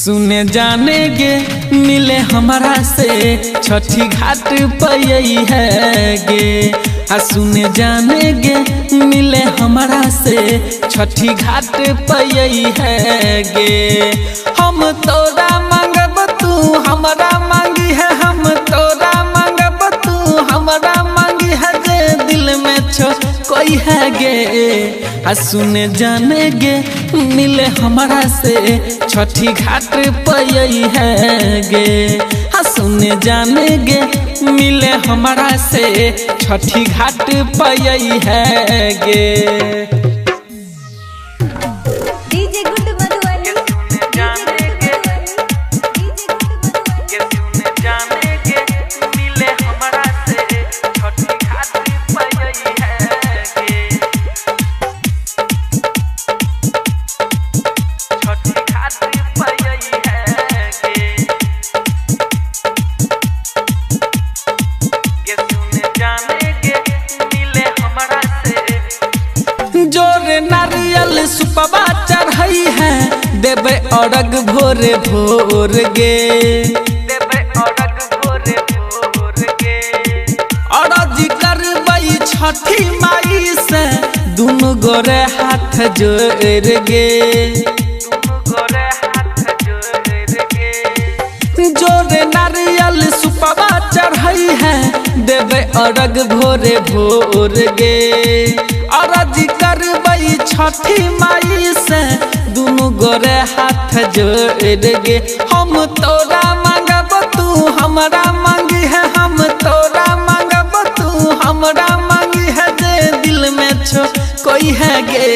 सुने जाने गे मिले हमारा से छठी घाट पई है गे। आ सुने जाने गे मिले हमारा से छठी घाट पई है गे। हम तोरा मांगब तू हमरा मांगी है, हम तोरा मांगब तू हमरा मांगी है, जे दिल में छो कोई है गे। आ सुने जाने गे मिले हमारा से छठी घाट पई है गे। आ सुने जाने गे मिले हमारा से छठी घाट पई है गे। DJ good Madhubani, जाने गे, डीजे गुड मधुबनी, ये सुने जाने गे मिले हमारा से छठी घाट पई है गे। छठी घाट पई है गे। ये सुने जाने गे मिले हमारा से जोरे नारियल सुपवा चढ़ई है, देवे अरग भोरे भोर गे। देवे अरग भोरे भोर गे। अरज करबई छठी माई से दुनु गोरे हाथ जोड़ गे। दुनु गोरे हाथ जोड़ गे। जोरे नारियल सुपवा चढ़ई है, देवे अरग भोरे भोर गे। अरज करबई छठी माई से दुनु गोरे हाथ जोड़ गे। हम तोरा मांगब तू हमरा मांगी है, हम तोरा मांगब तू हमरा मांगी है, जे दिल में छो कोई है गे।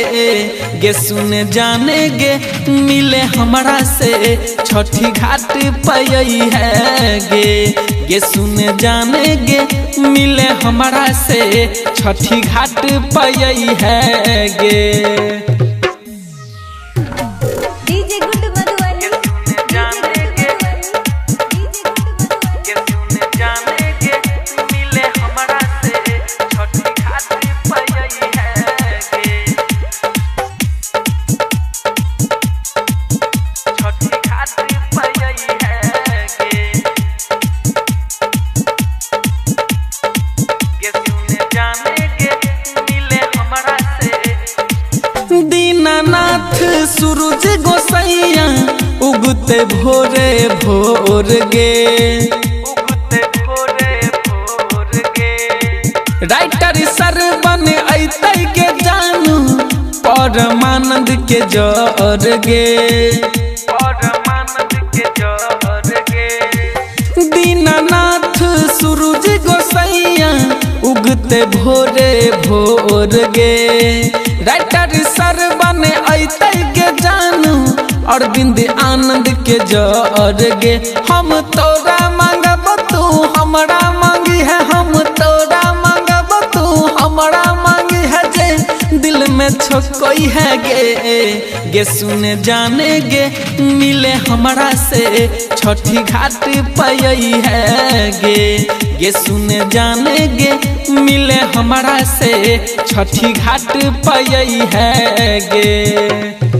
गे सुने जाने गे मिले हमारा से छठी घाट पई है गे। गे सुने जाने गे मिले हमारा से छठी घाट पई है गे। डीजे गुड मधुबनी, जाने गे, डीजे गुड मधुबनी, ये सुने जाने गे मिले हमारा से छठी घाट पई है गे। छठी घाट पई है गे। ये सुने जाने गे मिले हमारा से दीनानाथ सूरज गोसैया उगते भोरे भोर गे। उगते भोरे भोर गे। राइटर सरबन ऐतै के जानू परमानंद के जर गे। परमानंद के जर गे। दीनानाथ सूरज गोसैया उगते भोरे भोर गे। राइटर सरबन ऐतै के जानू अरविंद आनंद के जर गे। हम तोरा मांगब तू हमरा मांगी है, हम तोरा मांगब तू हमरा मांगी है, जे दिल में छो कोई है गे। गे सुने जाने गे मिले हमारा से छठी घाट पई है गे। गे सुने जाने गे मिले हमारा से छठी घाट पई है गे।